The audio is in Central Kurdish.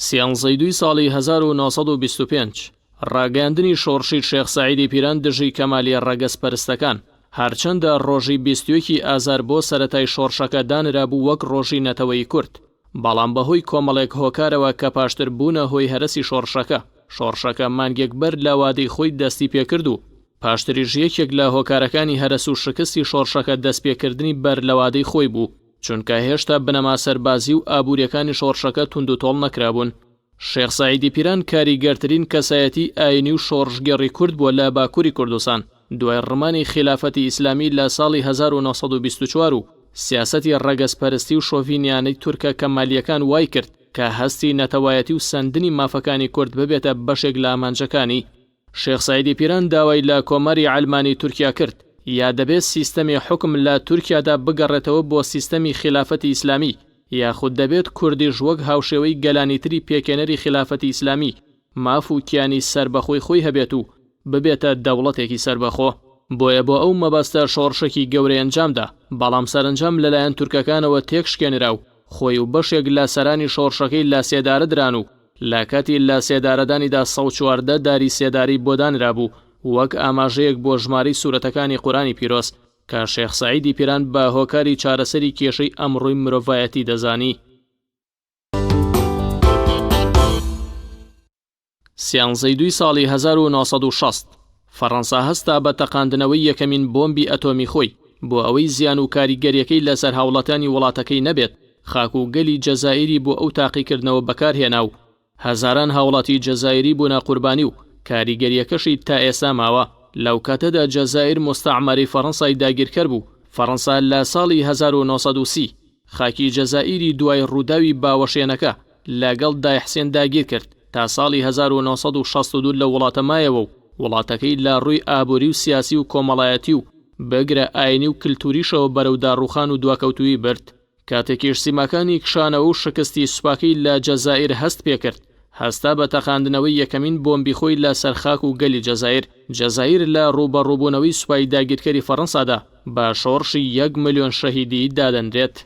سیانزەی دووی ساڵی 1925، ڕاگەیاندنی شۆڕشی شێخ سەعیدی پیران دژی کەمالیە ڕەگەزپەرستەکان، هەرچەندە ڕۆژی 21 ی ئازار بۆ سەرەتای شۆڕشەکە دانرابوو وەک ڕۆژی نەتەوەیی کورد، بەڵام بەهۆی کۆمەڵێک هۆکارەوە کە پاشتر بوونە هۆی هەرەسی شۆڕشەکە، شۆڕشەکە مانگێک بەر لە وادەی خۆی دەستی پێکرد و پاشتریش یەکێک لە هۆکارەکانی هەرەس و شکستی شۆڕشەکە دەستپێکردنی بەر لە وادەی خۆی بوو، چونکە هێشتا بنەما سەربازی و ئابووریەکانی شۆڕشەکە توندوتۆڵ نەکرابوون. شێخ سەعیدی پیران کاریگەرترین کەسایەتی ئایینی و شۆڕشگێڕی کورد بووە لە باکووری کوردستان، دوای ڕمانی خیلافەتی ئیسلامی لە ساڵی 1924 و سیاسەتی ڕەگەزپەرستی و شۆڤینیانەی تورکە کەمالییەکان وای کرد کە هەستی نەتەوایەتی و سەندنی مافەکانی کورد ببێتە بەشێک لە ئامانجەکانی. شێخ سەعیدی پیران داوای لە کۆماری عەلمانی تورکیا کرد، یا دەبێت سیستەمی حوکم لە تورکیادا بگەڕێتەوە بۆ سیستەمی خیلافەتی ئیسلامی، یاخود دەبێت کوردیش وەک هاوشێوەی گەلانی تری پێکهێنەری خیلافەتی ئیسلامی، ماف و کیانی سەربەخۆی خۆی هەبێت و ببێتە دەوڵەتێکی سەربەخۆ. بۆیە بۆ ئەو مەبەستە شۆڕشێکی گەورەی ئەنجامدا، بەڵام سەرەنجام لەلایەن تورکەکانەوە تێکشکێنرا و خۆی و بەشێک لە سەرانی شۆڕشەکەی لە سێدارە دران و لە کاتی لە سێدارەدانیدا 114 داری سێدارەی بۆ دانرابوو وەک ئاماژەیەک بۆ ژمارەی سورەتەکانی قورئانی پیرۆز کە شێخ سەعیدی پیران بە هۆکاری چارەسەری کێشەی ئەمڕۆی مرۆڤایەتی دەزانی. سیانزەی دووی ساڵی 1960، فەڕەنسا هەستا بە تەقاندنەوەی یەکەمین بۆمبی ئەتۆمی خۆی، بۆ ئەوەی زیان و کاریگەریەکەی لەسەر هاوڵاتیانی وڵاتەکەی نەبێت، خاک و گەلی جەزائیری بۆ ئەو تاقیکردنەوە بەکارهێنا و هەزاران هاوڵاتی جەزائیری بوونە قوربانی و کاریگەریەکەشی تا ئێستا ماوە. لەو کاتەدا جەزائیر موستەعمەرەی فەڕەنسای داگیرکەر بوو، فەڕەنسا لە ساڵی 1930 خاکی جەزائیری دوای ڕووداوی باوەشێنەکە لەگەڵ دای حسێن داگیر کرد، تا ساڵی 1962 لەو وڵاتە مایەوە و وڵاتەکەی لە ڕووی ئابووری و سیاسی و کۆمەڵایەتی و بگرە ئاینی و کلتوریشەوە بەرەو داڕووخان و دواکەوتوویی برد. کاتێکیش سیماکانی کشانەوە و شکستی سوپاکەی لە جەزائیر هەست پێکرد، هەستا بە تەقاندنەوەی یەکەمین بۆمبی خۆی لە سەر خاک و گەلی جەزائیر. جەزائیر لە ڕووبەڕووبوونەوەی سوپای داگیرکەری فەڕەنسادا بە شۆڕشی یەک ملیۆن شەهیدی دادەنرێت.